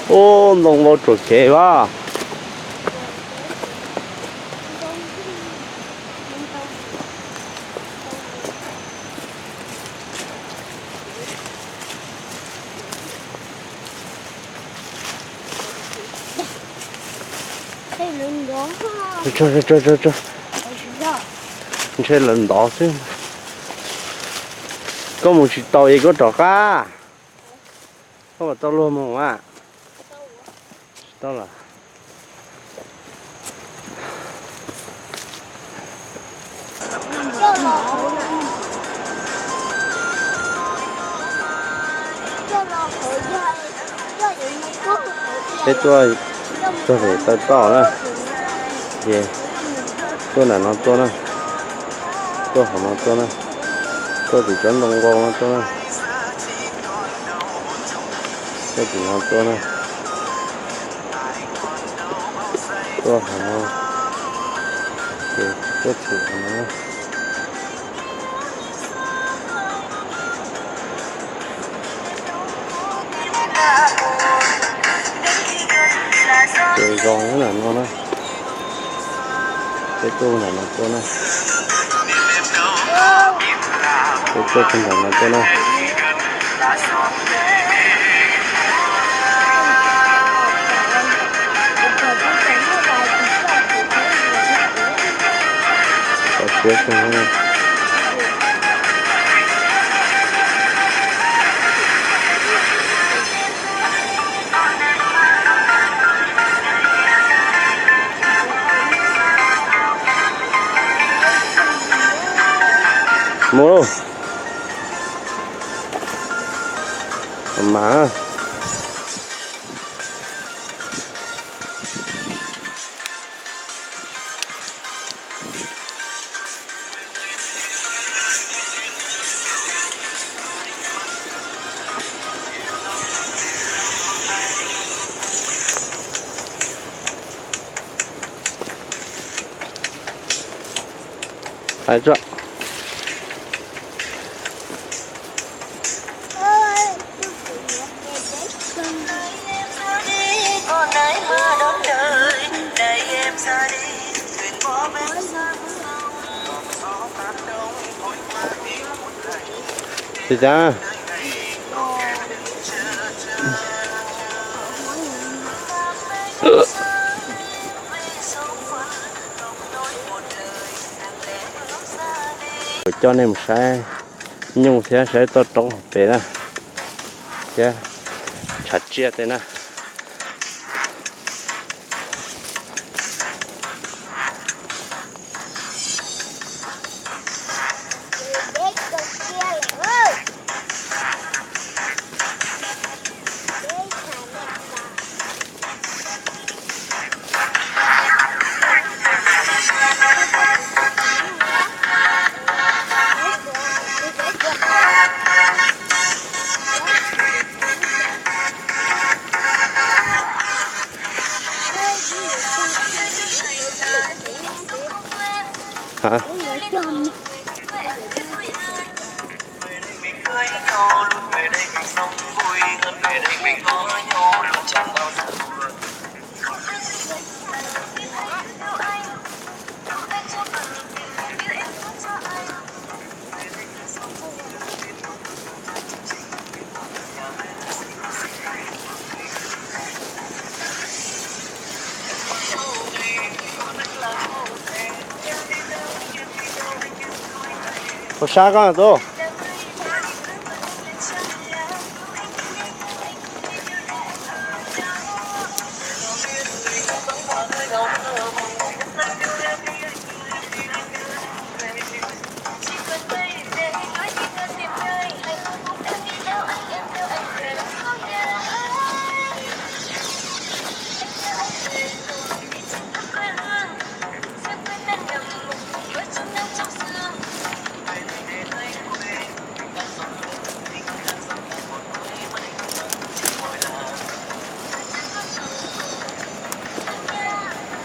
Ub, ntoo vau tsuam kev vas. Ntshe lawv ntov xwb. Koj mus tsis tau es koj rov qab. Koj puas tau luag mus a? Tsis tau lawm. Peb tuaj txog pem taw toj na, ces tuaj nram no tuaj na, tuaj hauv no tuaj na, tuaj tim tsob ntoo nkaus no tuaj na, tuaj tim no tuaj na, tuaj hauv no, ces tuaj tim no. Ces zoo nyob nram no na. Peb tuaj nram no tuaj na. Peb tuaj nram no tuaj na. Tau siab kawg. Mus lauj. Mas. Hais tso. Ua cas? Kuv coj nej mus saib nyuj thiab saib toj roob hauv pes na, thiab tshav tsiaj tej na. Hả? Puas sab koj tus?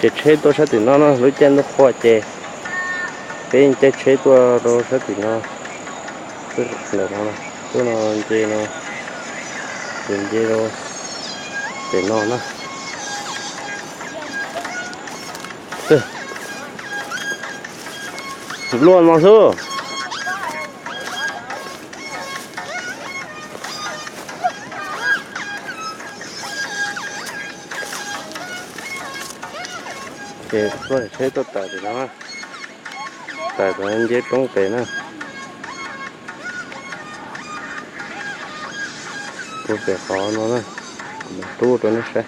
Ces tsheb tuaj sab tim no no, lub caij ntuj qhua ces peb caij tsheb tuaj rau sab tim no, tuaj no nce no, ces nce rau Ces no na. Luaj no xwb. Ces tuaj tsheb tuaj tawm tim no, tawm tom nceb roob pem na. Tuaj pem qhov no na, kuv tub rau nej saib.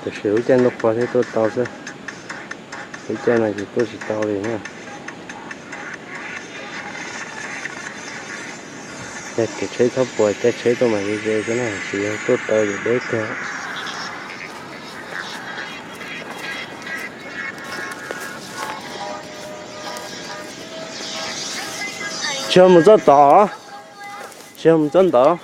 Tiam sis lub caij ntuj qhua thiaj tuaj tau xwb, lub caij no ces tuaj tsis tau li na. Yog kev tsheb txhob puas caij tsheb tuaj mas ze ze xwb na, tsis yog tuaj tau ces deb kawg. Tsis yog mus txoj tod, tsis yog mus txoj ntawd.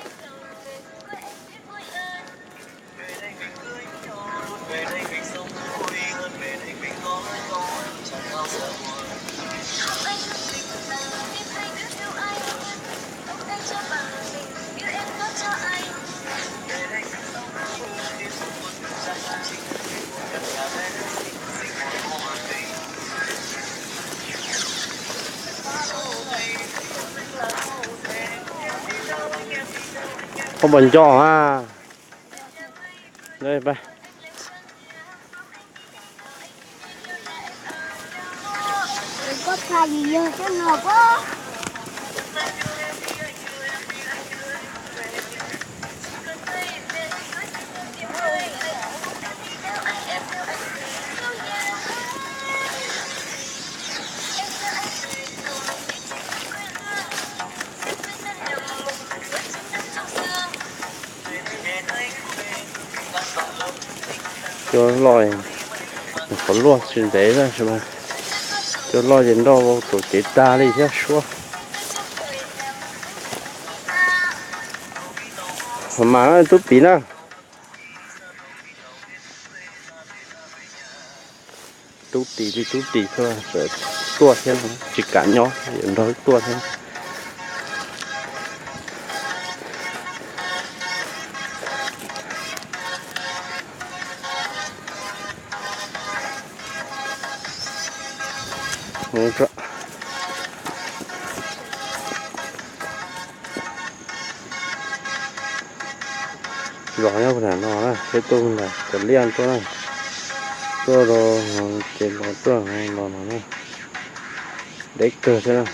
Koj puas nco ha? Cua loj, qhov luaj tsis ntev na, cua loj ces nroj vau tuam kev tag li thiab suab. Mas tub tis na. Tub tis li tub tis tuaj, tuaj thiab, tsis kam nyob, yuav nrog tuaj thiab. Zos nyob puag nram no na, peb tuaj ntawm cov liaj tuaj na, tuaj rau ces los tuaj los no na, deb kawg thiab na.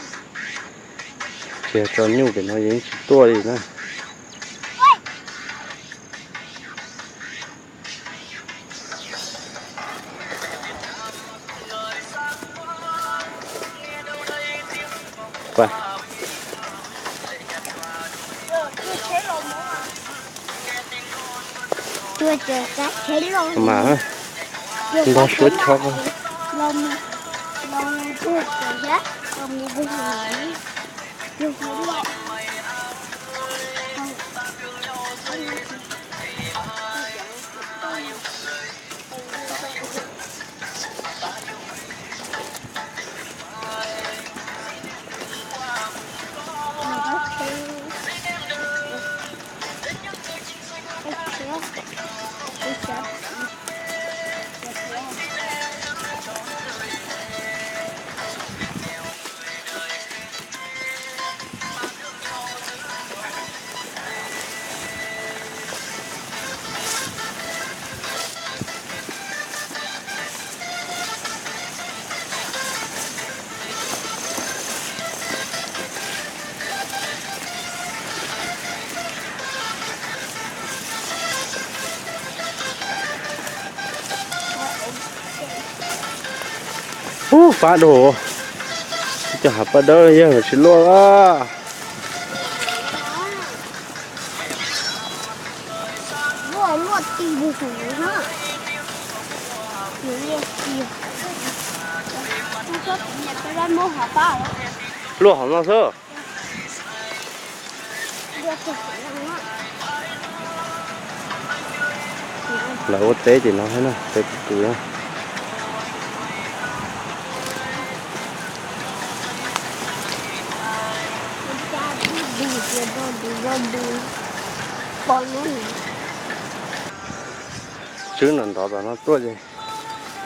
Tsis yog tso nyuj pem no yeej tsis tuaj li na. Mas nrog suav cho. Ub, fab dua, cov hav paj dawb yawg tsis luaj a. Luaj hauv no xwb. Lawv ua teb tim no thiab na, teb tus tus na. Tswb no ntov tom no tuaj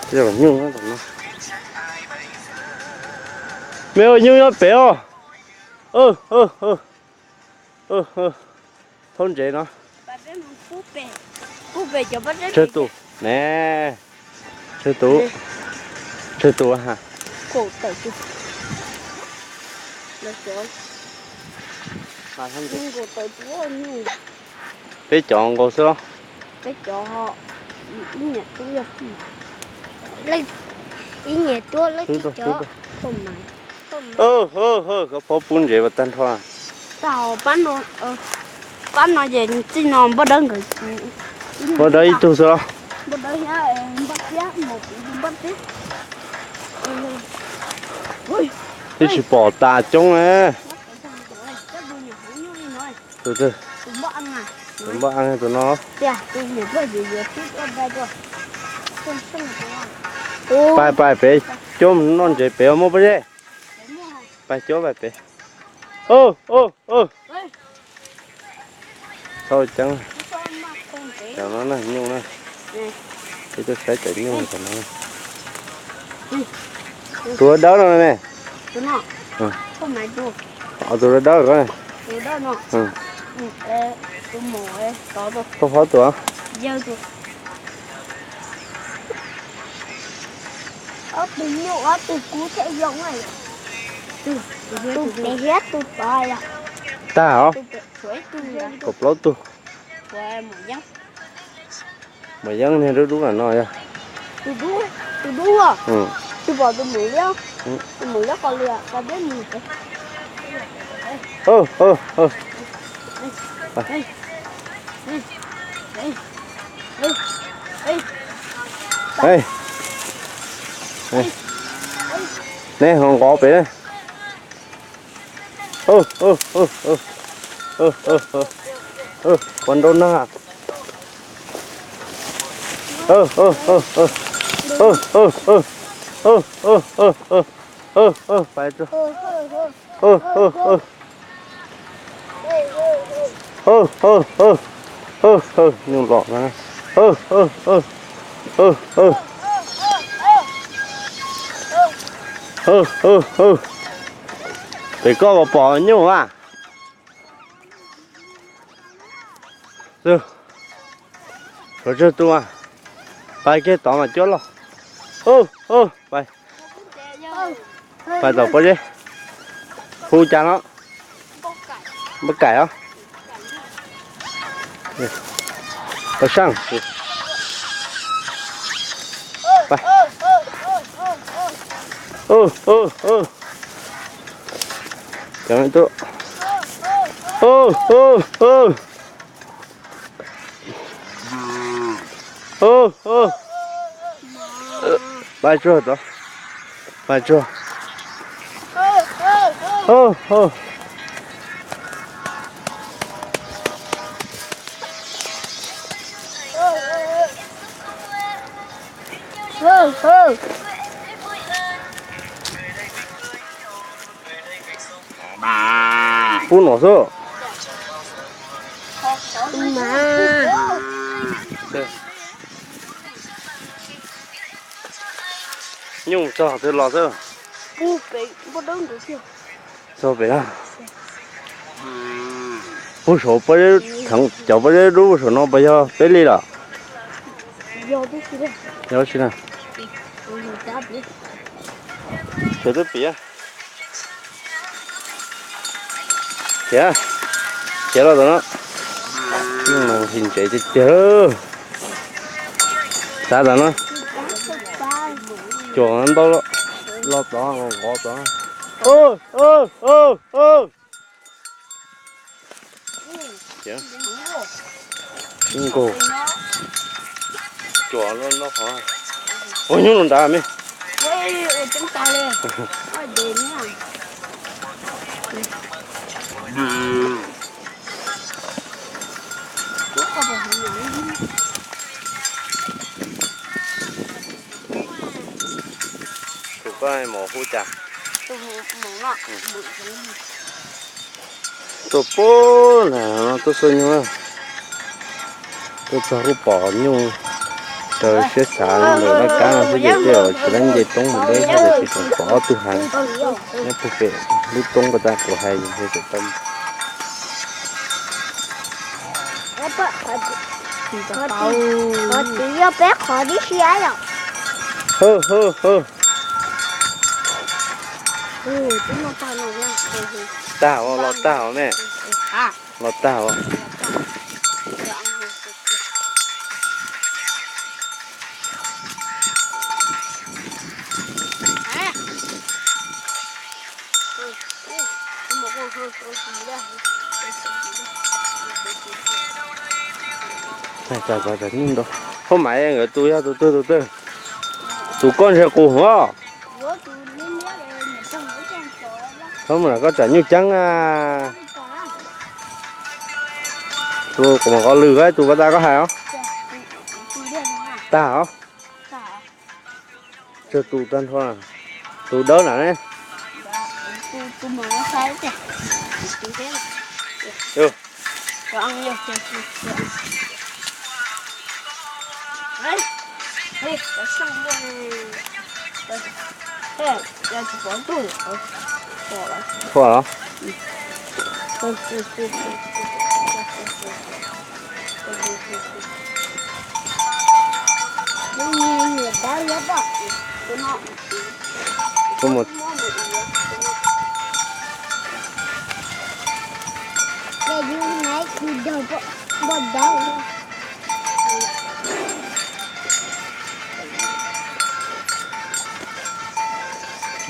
ces yog nyuj tom no. Me ua nyuj nyob pem os. Thaub ntsev no. Tsawg tus ne? Tsawg tus? Tsawg tus ha? Peb cov nkaus xwb los? Peb cov, ib niam tub, ib niam tub, leej twb cov. Koj phob pub ntsev vas tag nrho. Pab no ces txij no Npoj Dawb nkawd, Npoj Dawb ib tug xwb los? Npoj Dawb thiab Npoj Tiab, Npoj Tiab. Twb tsis pom tas coob ne. Tus twg? Tus Npoj Ab tus no. Pais pais pem coob noj ntsev pem muaj pob zeb. Pais coob pais pem. Txhob ceeb. Cov no na, nyuj na. Peb tuaj saib cov nyuj cov no. Tus dawb dawb no ne. Tus dawb dawb ko. Koj phob tus. Ob tug nyuj ob tug kub thiaj zoo. Tus pem thiab tus tod yog. Tag os. Kaum plaub tug. Maum yeeb niag dub dub no yog. Tus dub, tus dub, tus pom tus maum yeeb, tus maum yeeb qos lias qos deb mus. Neb ho nqov pem. Ua nrau nag. Pais tso. Nyuj los na. Pem koj puas pom nyuj a? Suav tsawg tus a? Pais kiag tod mas cuab los. Pais, pais tom pob zeb. Hu cas no? Npoj Kaim os. Pais saib. Pais tsuag tod, pais tsuag. Pub no xwb. Nyuj txog twg los xwb. Txog pem na. Pub saum pob zeb, cov pob zeb dub saum no puas yog peb li los? Yog tsi na. Sawv twb piav. Khiav, khiav los tom no. His ntsev tiag tiag. Xav tom no. Cuam ntau los tod, nqov tod. Ib nkaug. Cuam no qhov. Ua nyuj los nrad me. Tus koj mus hu cas? Tuaj pub na, tuaj xua nyuj na. Tuaj txog kuj pom nyuj raws siab xav ntawm laj kab no xwb ces tej zaum tsis laib nce roob mus deb thiab ces tseem pom ob tug heev nyob puag pem lub roob pas tas kuv hais es tseem tau. Qhov twg yog peb qhov tib si yom? Tag os, los tag os me. Los tag os. Huab Maiv nkawd tus yog tus twg tus twg? Tus koj ntshe qus os. Txhob mus nram koj tsam nyuj ceeb na. Tus quas mos qos lwm tus pas tas koj hais os. Tag os. Tsawg tus tag nrho? Tus dawb na ne. Thua los?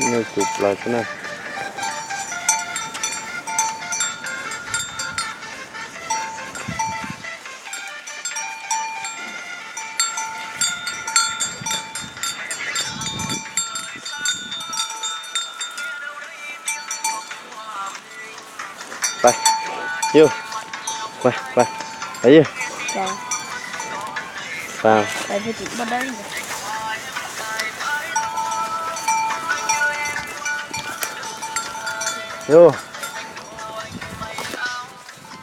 Nyuj tus plaws xwb na. Yus, yus, yus,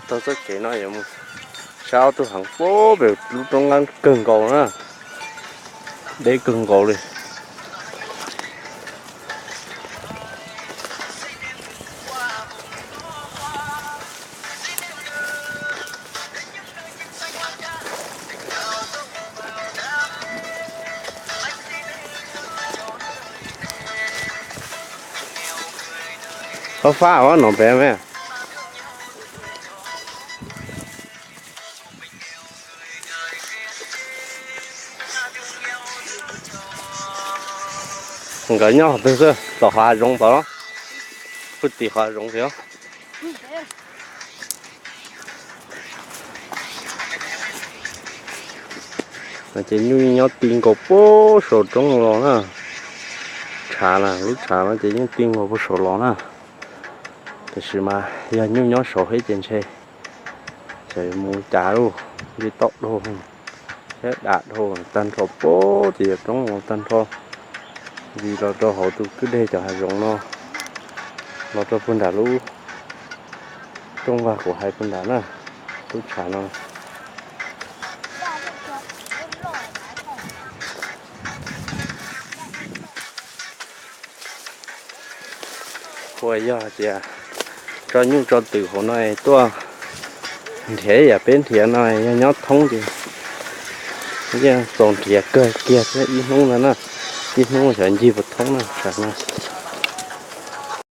taug txoj kev no yuav mus sab ob tug heev puag pem lub roob nqeeb kawg nkaus na, deb kawg nkaus li. Fab fab os, no pem me. Nkawd nyob qhov twg xwb, tom qhov hav zoov tod los? Puag tim qhov hav zoov thiab. Ces nyuj nyob ti nkaus puag saum roob los na. Tshav na, lub tshav no ces yeej ti nkaus puag saum los na. Tiam sis mas yog nyuj nyob saud thiab ces ntshe tseem mus cas lauj, nce toj dhau thiab dam dhau tag nrho puag tim yog roob los tag nrho. Ntsis los rau hauv tus kwj deg cov hav zoov no, los rau puag nram lub rooj vag kuv hais puag nram na, lub tshav no. Uas yog tias tso nyuj tso twm hauv no tuaj nrhiav yam peb nrhiav no, yog nyob thoob ces yeej txaus nrhiav kawg kiag thiab ib hnub ntag na, ib hnub xyov ncig puas thoob na tsam no.